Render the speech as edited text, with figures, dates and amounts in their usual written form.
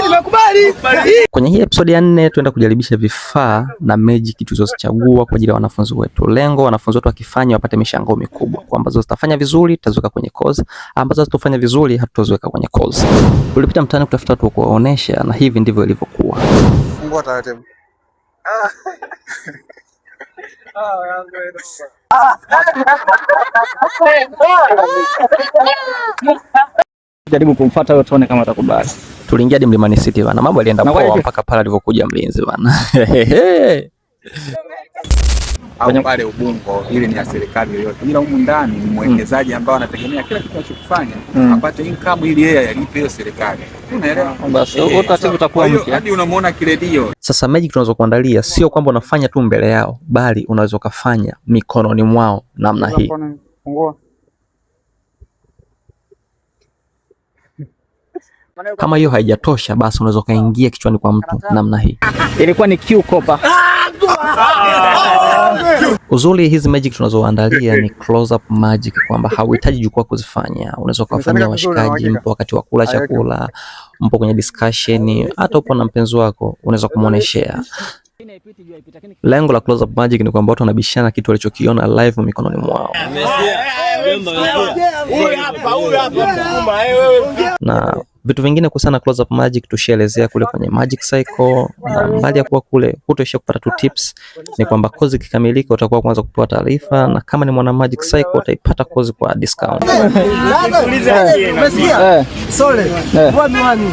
Nimekubali. Kwenye hii episode ya 4 tuenda kujaribisha vifaa na magic tulizozichagua kwa ajili ya wanafunzi wetu. Lengo, wanafunzi wetu wakifanya wapate mishangao mikubwa, kwa ambazo zitafanya vizuri tutaziweka kwenye course, ambazo zitafanya vizuri hatutaziweka kwenye course. Tulipita mtaani kutafuta watu wa kuwaonesha, na hivi ndivyo ilivyokuwa. Fungua taratibu. Jaribu kumfuata huyo tuone kama atakubali. Tuliingia hadi Mlimani City bana, mambo yalienda Na poa kwa mpaka pale alivyokuja mlinzi bana. Au pale Ubungo, ile ni ya serikali yoyote, ila humu ndani ni mwekezaji ambao anategemea kila kitu anachokifanya apate income ili yeye alipe hiyo serikali. Unaelewa? Basi huo utaratibu utakuwa Kwa hiyo mpya. hadi unamuona kiredio. Sasa magic tunazokuandalia sio kwamba unafanya tu mbele yao, bali unaweza ukafanya mikononi mwao namna hii. Fungua. Kama hiyo haijatosha, basi unaweza ukaingia kichwani kwa mtu namna hii. Ilikuwa ni Q kopa. Uzuri hizi magic tunazoandalia ni close up magic, kwamba hauhitaji jukwaa kuzifanya. Unaweza ukawafanyia washikaji, mpo wakati wa kula chakula, mpo kwenye discussion, hata upo na mpenzi wako unaweza kumuoneshea. Lengo la close up magic ni kwamba watu wanabishana kitu walichokiona live mikononi mwao, na vitu vingine kuhusiana na close up magic tushaelezea kule kwenye Magic Cycle, na mbali ya kuwa kule hutoishia kupata tu tips, ni kwamba kozi ikikamilika utakuwa kwanza kupewa taarifa, na kama ni mwana Magic Cycle utaipata kozi kwa discount. Umesikia? Eh. Sole. Eh. Vua miwani.